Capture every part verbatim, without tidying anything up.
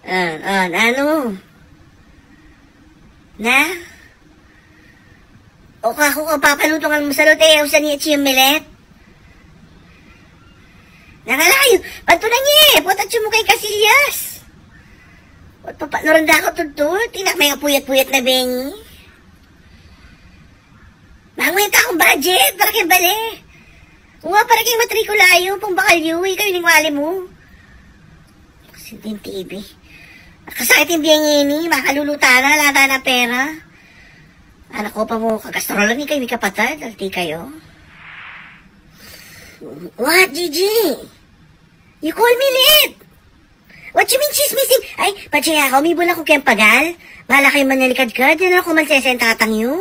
Ah, ah, nanu? Na? O kaku ka papalutu ngan almusal, o te, ausan ya ci ing milet? Nakalayu, bantunan ye, pota ci mu kay kasilyas. Ot papa, noranda ku tudtul, tinak may puyat-puyat na bengi. Manguwenta kung budget para keng bale. Wa, para keng matrikula yu, pangbakal yu, ikayu ning wali mu. Kasi din T V. Kasakit ing bie ngeni, makaluluta na, ala na pera. Anak ko pa mu, kagasturan ikayu, mikapatad, alti kayu. What, Gigi? You call me late? What you mean, chismising? Ay, patsaya ku, mibul na ku keng pagal. Bala kayu manyalikadkad, yan aku malsese ing tatang yu.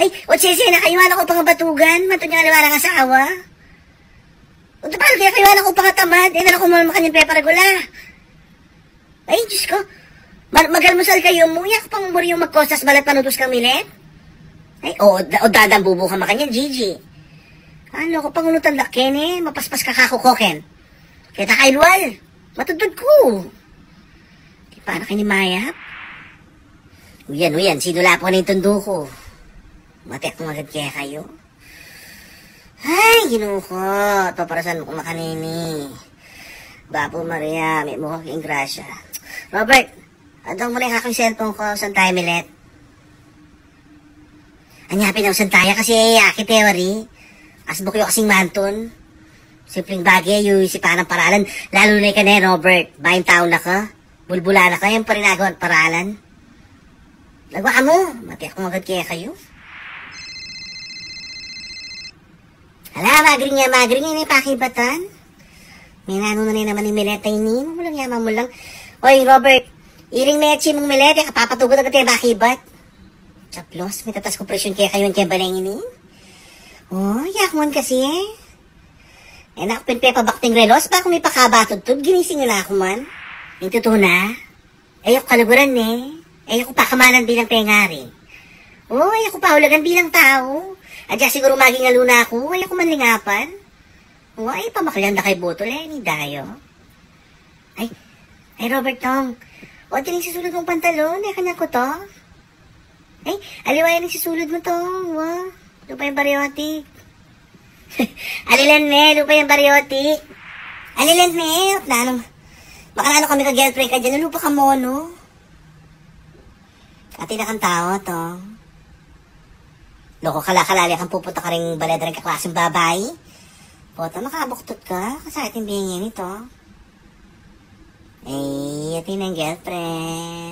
Ay, o sese na kayu, anak ko pang batugan, mantu ning aliwa rang asawa. O, tapal kaya kayu, anak ko pang tamad, e na ku man makanyan peparagula. Ay, Diyos ko. Mag-, magalmusal kayu, muya ka pang muriyu magkosas balat panutus kang milet? Ay, o, da-, o dadambubu ka makanyan, Gigi. Ano ka pang ulutan da keni, mapaspas ka kaku koken. Keta kay lual, matudtud ku. Di pa na kini mayap? Uyan, uyan, sinula pa ning tundu ku. Matiak ku agad kekayu. Ay, Ginu ko, paparasan mu ku makanini. Bapu Maria, mitmu ka king grasya. Robert, adong mu ne kaku ing cellphone ku, ausan taya milet. Anya pin, ausan taya kasi e ya kite wari. Asbuk yu kasing mantun. Simpleng bage yu isipan nang paralan. Lalu na kane, Robert, bayung tau na ka. Bulbula na ka, e mu pa rin agawan paralan. Lagwa mu, matiak ku agad kekayu. Ala, magring ya, magring ya, ini pakibatan. Minanu na ne naman ing milet a ini, mamulang ya, mamulang. Oy, Robert, iring me ya ci mung milet, e ka papatugud agad e makibat. Saplos, mitatas ku presyun kekayu king baleng ini. O, yaku man kasi e. E na ku pin pepabakting relos, baku mipakaba tudtud, ginising na ku man. Ing tutu na, e ya ku kaluguran ne, e ya ku pakamalan bilang pengari. O, e ya ku paulagan bilang tau. Adya siguru maging alu na ku, e ya ku man lingapan. O, ay, pamaklan da kay butul e, ni dayo. Ay, ay, Robert Tong. O, tining sisulud mung pantalon, e kanya ku to. Ay, aliwa yan ing sisulud mu, Tong. Wa, lupa yang baryotik. Alilan me, lupa yang baryotik. Alilan me, nanung. Makananu kami ka girlfriend ka dyan, lupa ka mono. Atin na kang tau, Tong. Loko, kala-kala kang pupunta karing bale da ring kaklaseng babai. Pota, makabuktut ka, kasakit ing bie ngeni, Tong. Ay, atin na ing girlfriend.